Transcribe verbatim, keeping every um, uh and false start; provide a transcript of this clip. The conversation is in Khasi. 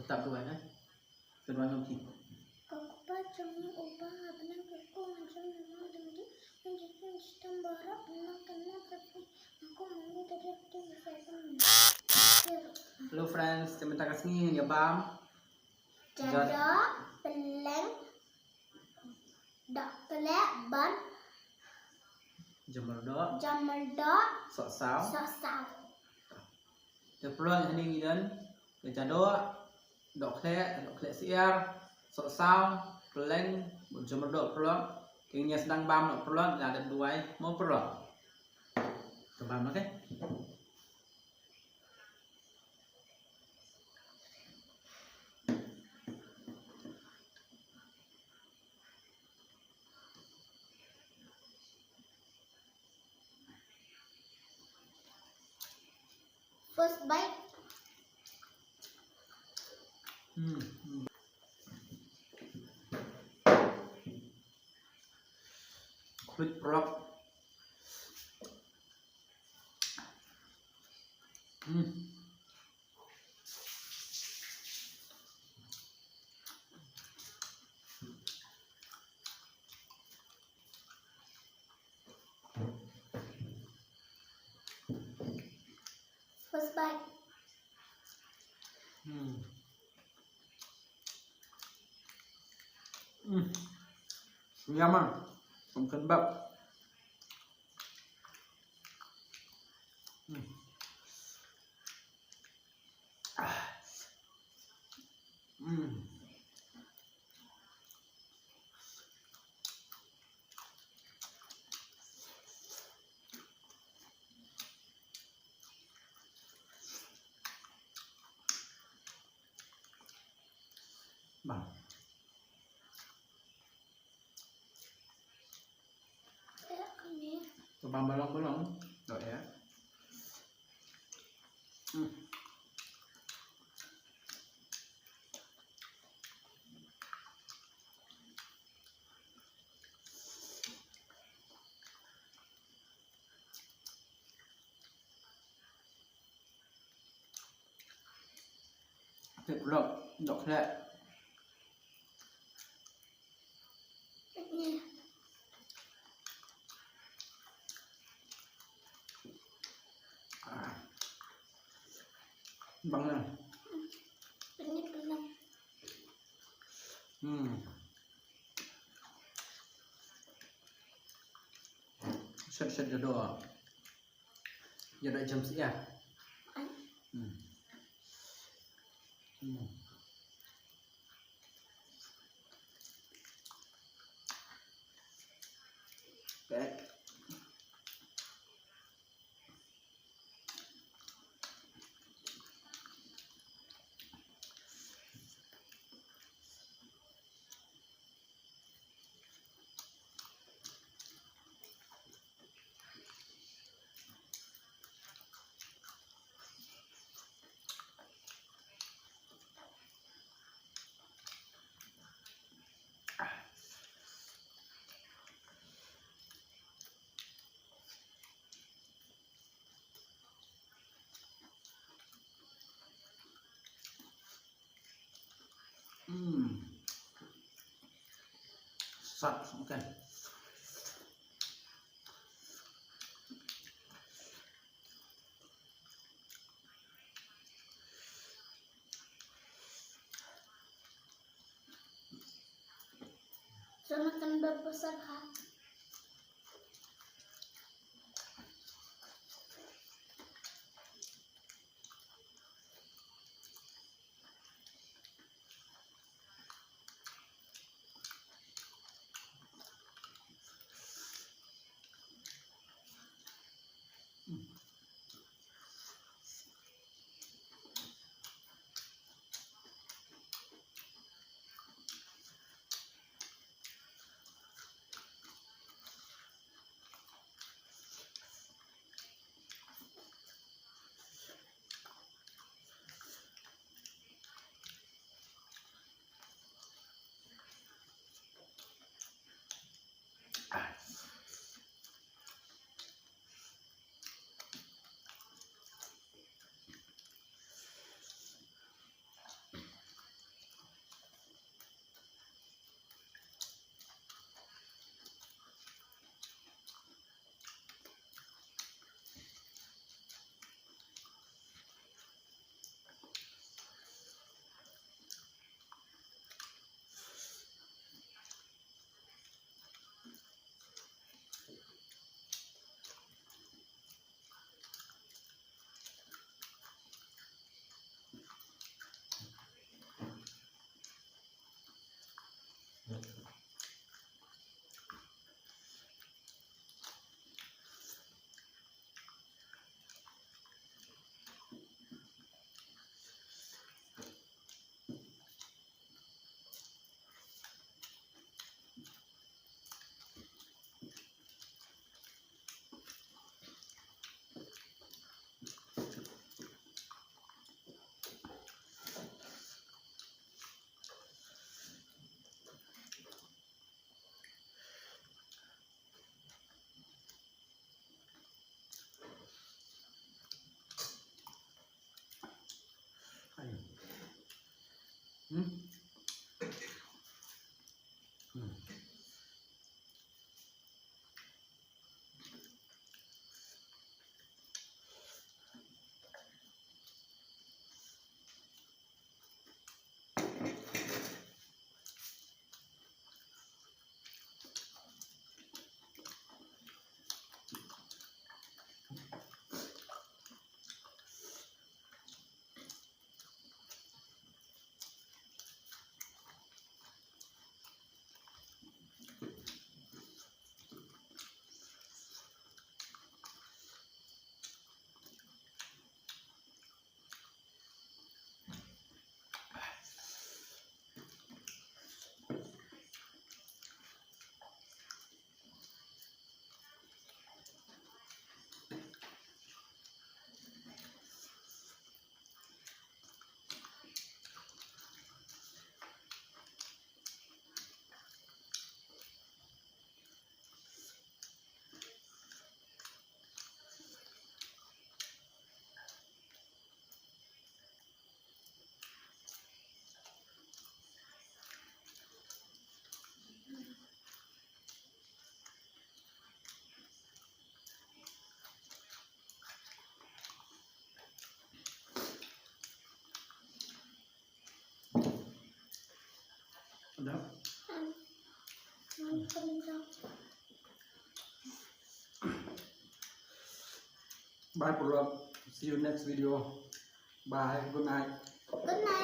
Tap duwai, eh? Ka duwai ngam ki. Ko Kpa jong ngi uba ha bneng, ka hukum jong ngi long jong ngi, ngi jingim stem baroh bneng, ka nam ka phi ngko mani da dek tu sa kan. Hello friends, te mynta ka sngi ngin ïa bam. Jadoh, pyleng, dohkhleh bad jamyrdoh. Jamyrdoh. Sohsaw. Sohsaw. Te paralok, hangne ngi don ïa jadoh, dohkhleh, dohkhleh syiar, sohsaw, pyleng, jamyrdoh paralok. Te ngin ïa sdang bam noh paralok, la dep duwai mo paralok. Te bam noh te. First bite. Hmm, hmm. Khuid paralok. Hmm. First bite. Hmm. Hmm. Yummy. Kum kembab. Hmm. Ah. Hmm. Bam. To bam ba long ba long. Doh ïa. Hmm. Tip lok, dok lek. Ah. Bang na. Hmm. Set set jodoh. Ïa da jam sia. Hmm. Hmm. Pek. Hmm. Sat, okay. Sa makan babasah ha. Hmm? Hmm. Bye, Pulot. See you next video. Bye. Good night. Good night.